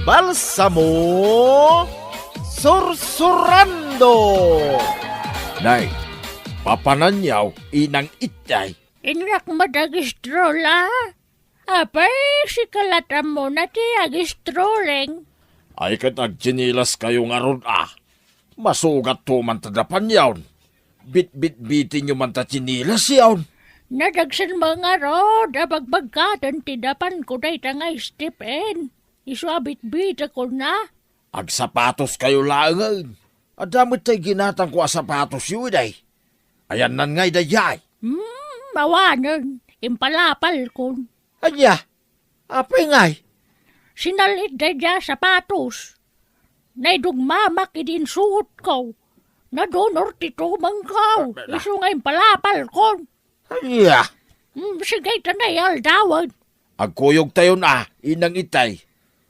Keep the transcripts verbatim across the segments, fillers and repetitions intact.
Balsamo Sursurando. Nay, papananyaw inang itay. Innak madagis trola. Apay, sika lat ammona ti agistroleng. Ay ket agtsinilas kayo ngarud a. Masugat to man ta dapan yaon. Bitbitbiten yo man ta tsinilas yaon. Nadagsen mo ngarud a bagbagkaten ti dapan ko dayta nga Stephen. Isu a bitbitekon na. Agsapatos kayo laengen. Adda met tay ginatangko a sapatos yo iday. Ayannan ngay dayay. Hmm, awanen. Impalapalkon. Ania? Apay ngay? Sinal-it daydiay a sapatos. Naidugmamak idi insuotko. Nadunor ti tumengko. Isu nga impalapalkon. Ania? Hmm, sige, ta naialdawen. Agkuyogtayon a, inang itay.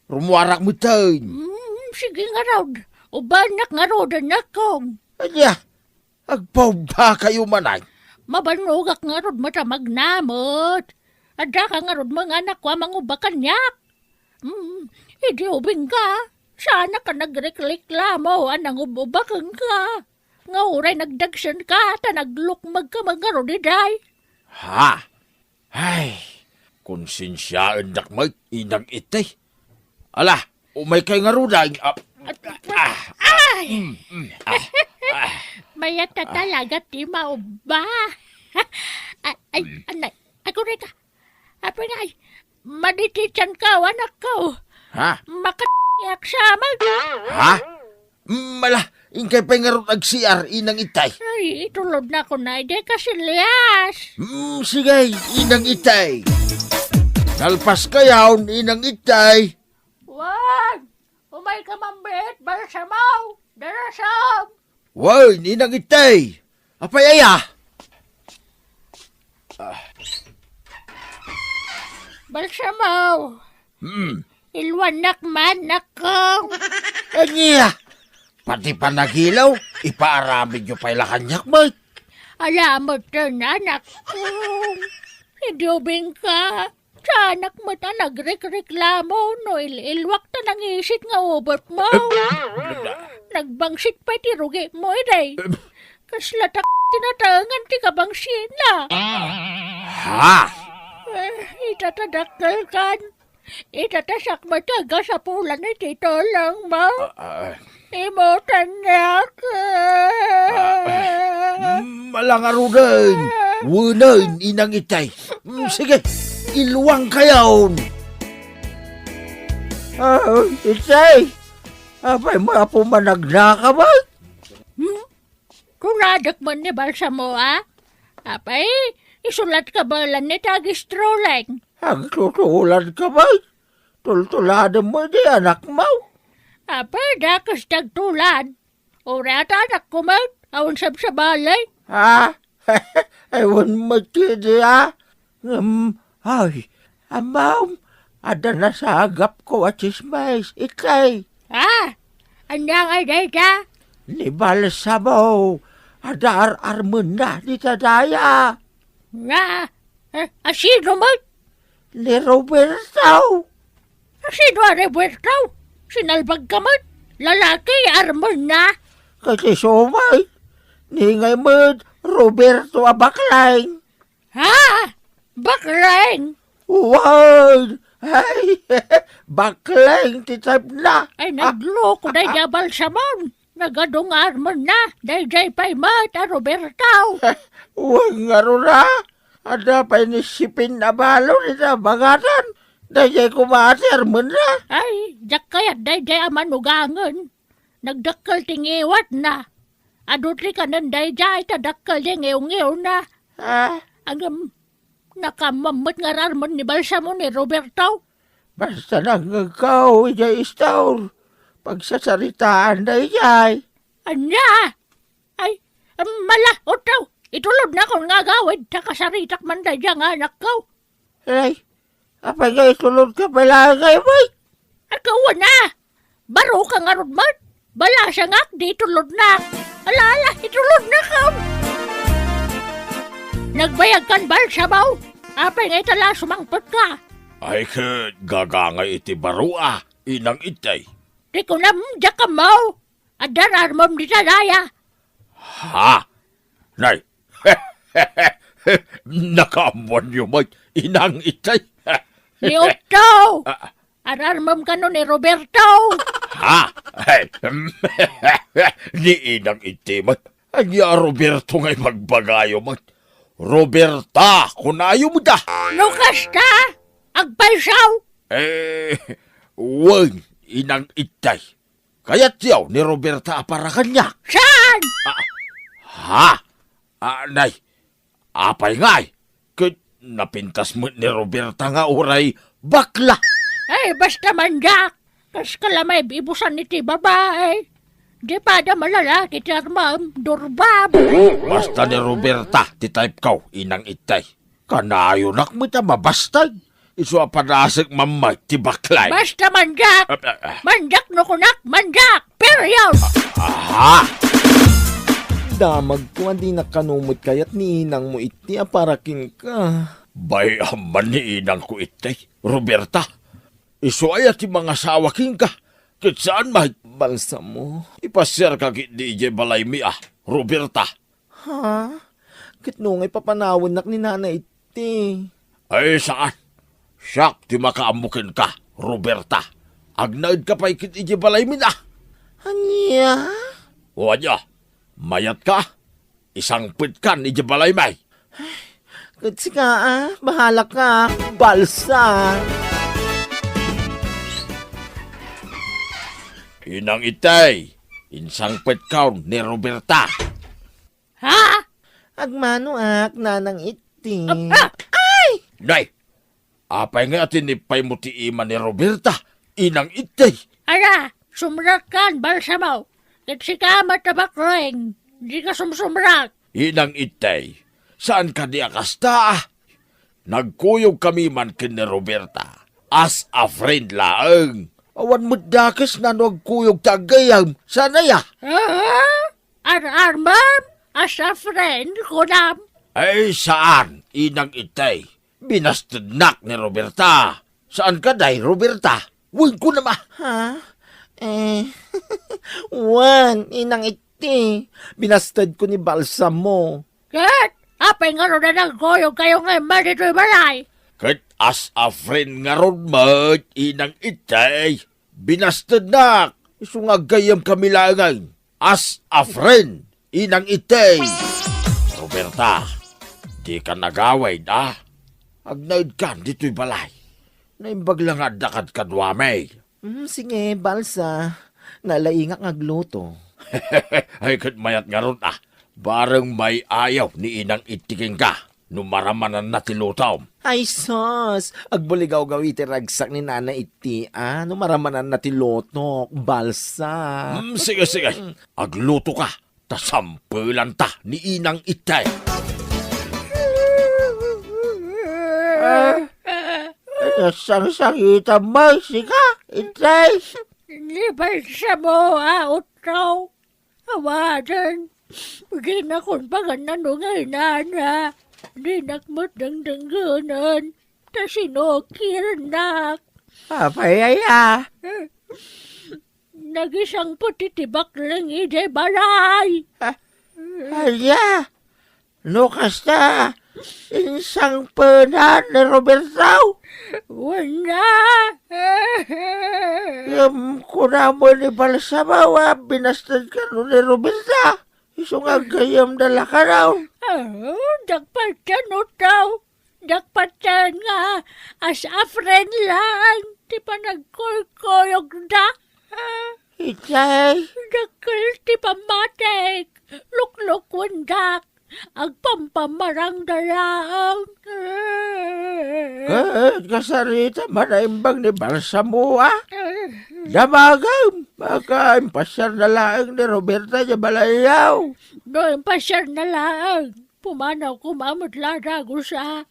Rumuarak metten. Hmm, sige ngarud. Ubanak ngaruden, nakong. Ania? Agpaubba kayo manay. Mabannogak ngarud met a magnamet. Addaka ngarud manganakko a mangubba kaniak. Mm, idi ubingka, saanak a nagrekreklamo a nangub-ubba kenka. Nga uray nagdagsenka, ta naglukmegka met ngarud iday. Ha? Ay, konsensiaendak met, inang itay. Ala, umaykay ngarud a. Ah, ah, ah, Ay! mm, mm, ah, ah. Mayat a talaga ti maubba. Ay, ay, anay, aguray ka. Apay nga, ay, madititan ka, anak ko. Ha? Makatiyak sa amin. Ha? Mm, ala, inkay pay ngarud ag-C R, inang itay. Ay, itulod na ko na, ide ka si Elias. Mm, sige, inang itay. Nalpas kayaw, inang itay. Wan! Umay ka mambit, balsamaw! Darasam! Wan, inang itay! Apay aya? Ah. Balsamaw! Hmm. Ilwanak man, nakong. Ania? Pati panagilaw, ipaaramid yo pay la kaniak met. Ala met ten, anak ko. Idubing ka. Saanak met a nagrekreklamo no il-ilwak ta nangisit nga ubot mo. Nagbangsit pay ti rugi mo, iday. Kasla tak tinatangan ti kabangsina. Ha? Eh, ita ta dakkel kan. Ita ta sakbay ti agasapulan iti tulong mo. Ah, ah. Imutannak. Ah, ah. Mm, ala ngaruden. Wenen, inang itay. Mm, sige, iluang kayon. Ah, itay. Apay, mapu managnaka ba? Hmm? Tuladek man ni balsamo, a? Apay, isulat ka balan ni tagistroleng. Agtutulad ka ba? Tultuladem mo di anak mo. Apay, dakes dagtulad. Uray at anak ko man, awan sabsabali. Ha? Awan mo ti di, a? Ngem, ay, amam, adda nasagapko a tsismis, ikay. Ah, ania ngay dayta? Ni Balsamo, adda ar-armenna dita daya. Nga, eh, asino met? Ni Roberto. Asino a Roberto? Sinalbag ka met? Lalaki, armenna? Ket isu met, ni ngay met Roberto a bakleng. Ha? Bakleng? Wen! Ay, bakleng ti type na. Ay, nagloko daydiay a Balsamon. Nagadu nga armenna, daydiay pay met a Roberto. Wen ngarud a, adda pay ni sipin a balo dita bagatan. Daydiay koma ti armenna. Ay, diak kayat daydiay a manugangen. Nagdakkel ti ngiwatna. Adu ti kanen daydiay ta dakkel ti ngiwngiwna. Ah? Ngem, nakaammoam met nga armen ni Balsamo ni Roberto. Basta nangngegko idiay istor, pagsasaritaan daydiay. Ania? Ay, mala, Otto, itulodnakon nga agawid, ta kasaritak man daydiay nga anakko. Ay, apay nga itulodka pay laeng, Mike? Agkawan a! Baroka ngarud met! Balasangak, di itulodnak! Ala, ala, itulodnakon! Nagbayag kan Balsamo! Apay nga ita la sumangpet ka? Ay ket gagangay iti baro a. Inang Itay. Ti kunam, diak ammo. Adda ararmem dita daya. Ha? Nay. Nakaammoanyo met, Inang Itay. Ni Otto. Ah. Ararmem kano ni Roberto. Ha? Ni Inang Itay met. Ania a Roberto nga ibagbagayo met? Roberta, kunayo met a. No kasta, agpaysaw. Eh, wen, Inang Itay. Kayatyo ni Roberta a para kaniak? Saan? Ah, ha? Ah, nay, apay ngay? Ket napintas met ni Roberta nga uray bakla. Ay, basta man, Jack. Kaskala maibibusan iti babae. Di pada malalaki ti armem, durbab. Basta ni Roberta ti type ko, Inang Itay. Kanayonak met a mabastag. Isu a padasek mamay ti baklay. Basta mandiak! Ah, ah, ah. Mandiak no kunak, mandiak! Period! Aha! Damagko a dinak kano met kayat ni inangmo iti a para kenka. Bay-am man ni inangko iti, Roberta. Isu aya ti mangasawa kenka. Ket saan met. Balsamo. Ipasiarka ketdi idiay balaymi a, Roberta. Ha? Ket no nga ipapanawennak ni Nana iti? Ay, saan. Siak ti makaammo kenka, Roberta. Agnaedka pay ket idiay balaymi a. Ania? O ania? Mayatka? Isangpetkan idiay balaymi. Ket sika, a, bahalaka, balsa. Inang Itay, insangpetkon ni Roberta. Ha? Agmanoak, Nanang Iti. Ah, ah! Ay! Nay, apay nga atinipay mo ti ima ni Roberta, Inang Iti? Ala, sumrekkan, Balsamo. Ket sika met a bakleng, dika sumsumrek. Inang Iti, saan kadi a kasta? Nagkuyogkami man ken ni Roberta. As a friend laeng. Awan met dakesna no agkuyog ti aggayam. Saan aya? Aha? Ar-armem? As a friend, kunam? Ay, saan, Inang Itay. Binastednak ni Roberta. Saan kadi, Roberta? Wen, kunam a. Ha? Eh, wen, Inang Iti. Binastedko ni Balsamo. Ket, apay ngarud a nagkuyogkayo nga imma ditoy balay? Ket as a friend ngarud met, Inang Itay. Binastednak, isu nga aggayamkami laengen. As a friend, Inang Itay. Roberta, dika nagawid, a? Agnaedkan ditoy balay. Naimbag la nga adda kadkaduami. Hmm, sige, Balsa. Nalaingak nga agluto. Ay, ket mayat ngarud, a. Bareng may-ayaw ni Inang Iti kenka. No maramananna ti lutom. Ay, sus! Agbuligawgaw iti ragsak ni Nana Iti, a, no maramananna ti lutok, Balsa. Mm, sige, sige. Aglutoka, ta sampelanta ni Inang Itay. Ah, nasangsangitam, may sika, Itay. Ni Balsamo, a, Utro. Awanen, dinakon pagananungan, Nana. Dinak met dengdengngenen, ta sinukirnak. Apay aya? Nagisangpet iti bakleng idiay balay. Ah, aya? No kasta, insangpenan ni Roberto? Wen a. Ngem kunam ni Balsamo a binastedkan ni Roberto. Isu nga aggayamda la kano. Ah, diak pay ti ano, Utro. Diak pay ti ano nga as a friend laeng ti panagkuykuyogda. Itay. Dakkel ti pammatik. Luklukwendak. Agpampamarangda laeng. Ket kasarita man naimbag ni Balsamo, a? Damagem, baka impasiarna laeng ni Roberta idiay balayyo. No impasiarna laeng, pumanaw koma met la dagus a.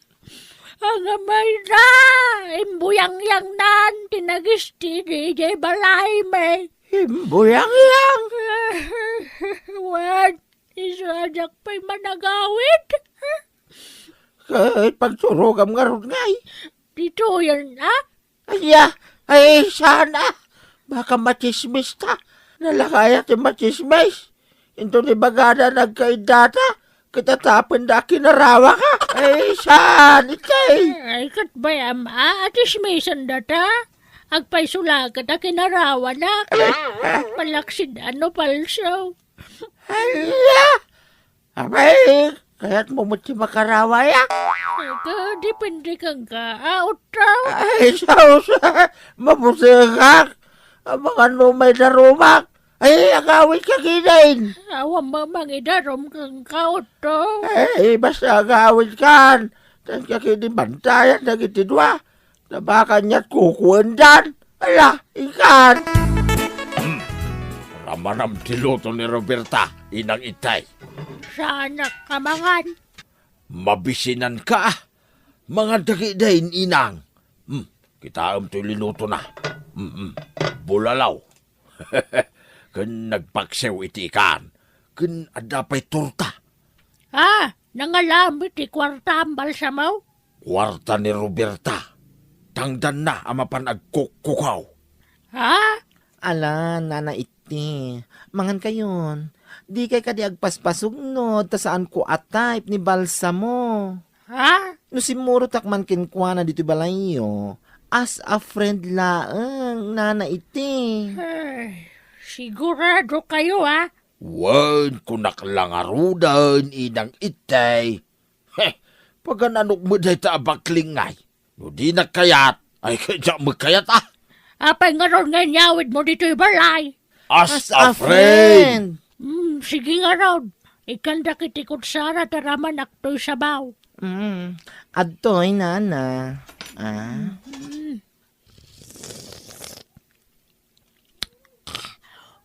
Anggamayda, imbuyangyangnan ti nagistidi idiay balaymi. Imbuyangyang? Wen, isu a diak pay managawid. Ket pagturogam ngarud ngay? Ditoyen, a? Aya, ay, saan a? Baka matsismis ta. Nalakaya ti matsismis. Inton ibagada nagkaiddata, ket atapenda a kinarawaka. Ay, saan, itay? Ay, ket bay-am a, atsismisendata. Agpayso la ket a kinarawanak. Malaksid a no palso. Hala! Apay, kayatmo met ti makarawayak? Ket depende kenka, a, utro. Ay, sus! Mabusekak! Amangan no maidarumak! Ay, agawidka ketdin! Awan met mangidarum kenka, utro. Ay, basta agawidkan! Tan ketdin bantayan dagiti dua. Ta baka ania't kukuendan. Ala, inkan! Hmm. Ramanam ti luto ni Roberta, Inang Itay. Saanak a mangan. Mabisinanka, ah. Mangan dagiti, Inang. Hmm, kitaem toy linutona. Hmm, hmm. Bulalaw. Ken nagpaksiw iti ikan. Ken adda pay torta. Ah, nangalaam iti kuartam, Balsamo? Kuarta ni Roberta. Tangdanna a mapan agkukkukaw. Ha? Ala, Nana Itti, mangankayon. Dikay kadi agpaspasuknod ta saanko a type ni Balsamo. Ha? No simmurotak man kenkuana ditoy balayyo, as a friend laeng, Nana Itti. Ay, sigurado kayo, ha? Wen, kunak la ngaruden, Inang Itti. Heh, pagan-anok met dayta a baklingay. No dinak kayat, ay, kayat met kayat, ah. Apay ngarud nga inyawidmo ditoy balay? As a friend. Hmm, sige ngarud. Ikkandak iti kutsara ta ramanak toy sabaw. Hmm, adtoy, Nana. Ah. Hmm.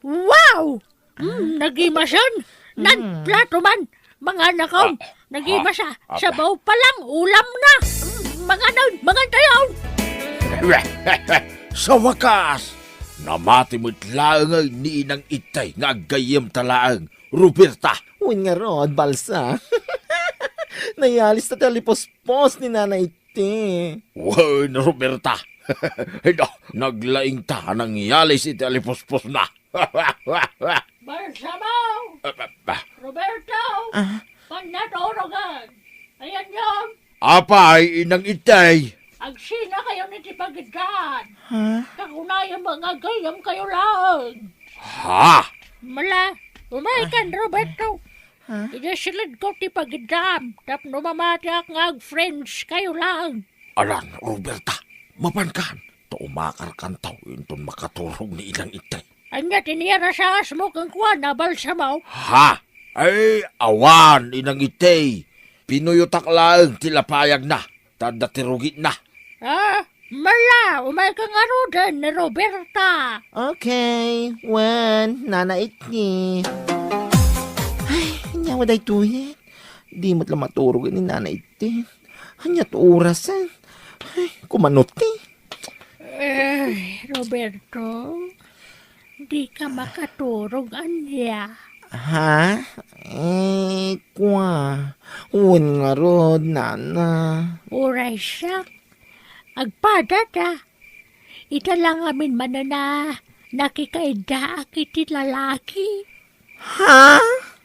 Wow! Mm, nagimasen. Nan plato man. Mga anakon, nagimasa. Sabaw pa lang, ulam na. Mm, mga nan, mga tayo. Sa wakas, namati met laeng ni Inang Itay nga aggayyemta laeng, Roberta. Wen ngarud, Balsa. Nayalista ti alipuspos ni Nana Itay. Wen, Roberta. Ida, naglaingta a nangyalis iti alipusposna. Balsamo! Ah, ah, ah. Roberto! Ah? Pannaturogan! Ayan yon! Apay, Inang Itay? Agsina kayo ni ti pagiddan. Ha? Kakunayan mo nga agayam kayo lang. Ha? Mala, umay kan, Roberto. Ha? Ida siled ko ti pagidam, tapno mamatiak nga ag-friends kayo lang. Alan, Roberta, mapankan, ta umakarkantaw inton makaturog ni Inang Itay. Anya ti niarasaas mo kenkuana, Balsamo? Ha? Ay, awan, Inang Itay. Pinuyotak laeng ti lapayagna, ta adda ti rugitna. Ah, mala, umay ka ngaruden ni Roberta. Okay, wen, Nana Itni. Ay, anya mo daytoy? Di met la maturog ni Nana Itni. Anya to oras, eh? Ay, kumano ti? Eh, Roberto, di ka makaturog, ania? Ha? Eh, kwa. Wen ngarud, Nana. Uray siak. Agpadada. Ita lang amin manana nakikaiddaak iti lalaki. Ha?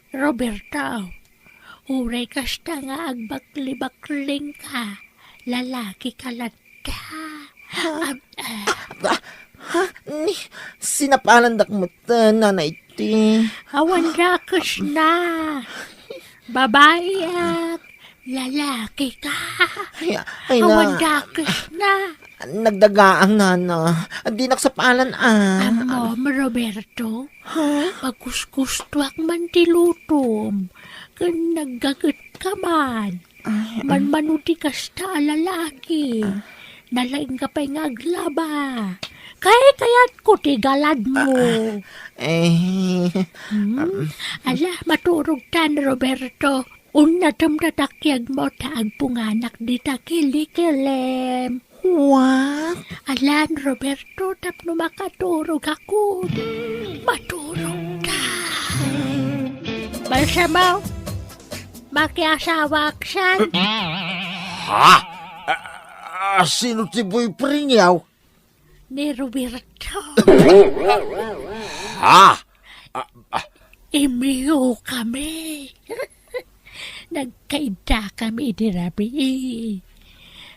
Roberto, uray kasta nga agbakli-bakling ka, lalaki ka latta. Ha? Ab-, ah. Ah, ha? Ni, sinapalandak met, Nana Itni. Awan dakes na. Babaiak, lalaki ka. Ay, ay, Awan na. Dakes na. Nagdagaang, Nana. Dinak sapalan, ah. Ammom, Roberto, Ha? Pagkuskustuak man ti lutom, ken naggaget ka man. Ay, ah. Manmano ti kasta a lalaki. Ah. Nalaing ka pay nga aglaba. Kayat-kayatko ti galadmo. Ah, ah. Eh, Hmm? um. Ala, maturog tan, Roberto. Unnatem ta takiagmo ta agpunganak dita kilikilim. What? Alan, Roberto, tapno makaturog ako. Maturog ka. Balsamo, makiasawa aksan. Ha? Ah, ah, sino ti boyfriend yaw? Ni Roberta. Roberto. Ha? Ah, ah. Imiyo kami. Nagkaidda kami idi rabii.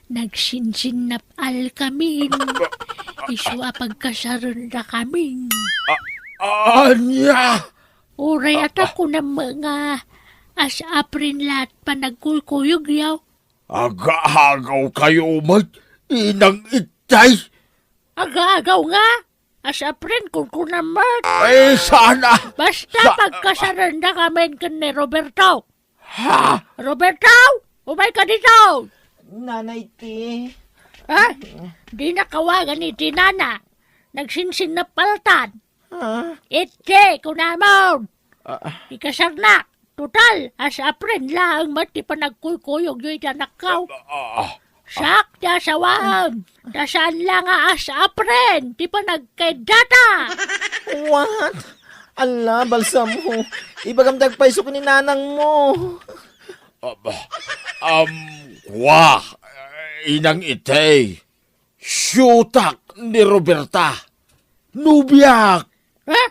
Nagsinsinnap-al kami. Isu a pagkasarenda kami. Ah, ania? Uray ata kunam nga as-apren la ti panagkuykuyogyo. Agaagaw kayo met, Inang Itay. Agaagaw nga? As-apren kunkunam met. Ay, sana. Basta sa- pagkasarenda kami ken ni Roberto. Ha? Roberto! Umayka ditoy! Nanay ti. Ha? Dinak awagan iti nana. Nagsinsinnap-altan. Ha? Iti, kunamon. Ah. Ikasarnak. Total, as-apren laeng met ti panagkuykuyogyo iti anakko. Ah, ah. Siak ti asawaem. Ta saan la nga as-apren ti panagkaiddata. What? Ala, Balsamo. Ibagam ti agpayso ken ni nanangmo. Aba, um, wa, Inang Itay. Siyutak ni Roberta. Nobiak. Ha?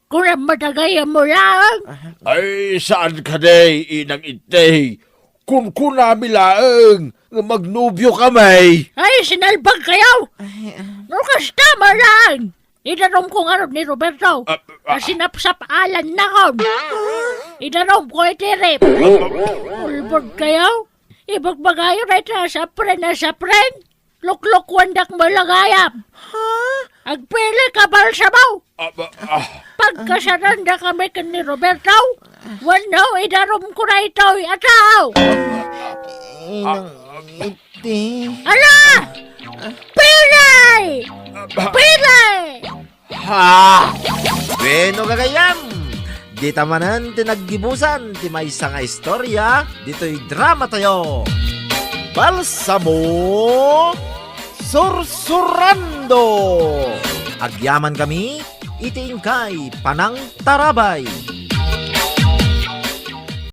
Kunam met a gayyemmo laeng? Ay, saan kadi, Inang Itay. Kunkunami laeng nga magnobio kami. Ay, sinalbag kayo! Ay, ah. No kasta met laeng, idarumko ngarud ni Roberto. Ah, ah. Sinapsap-alan nakon. Idarumko iti ref. Ulbod kayo? Ibagbagayo dayta as-apren, as-apren? Luklukwandak met la gayam. Ha? Agpili ka, Balsamo. Ah, ba, ah. Pagkasarenda kami ken ni Roberto, wenno idarumko daytoy a tao. Inang Iti. Ala! Pili! Pili! Ha? Bueno, gagayyem, dita manen ti naggibusan ti maysa nga istorya ditoy dramatayo, Balsamo Sursurando. Agyaman kami iti inkay panangtarabay.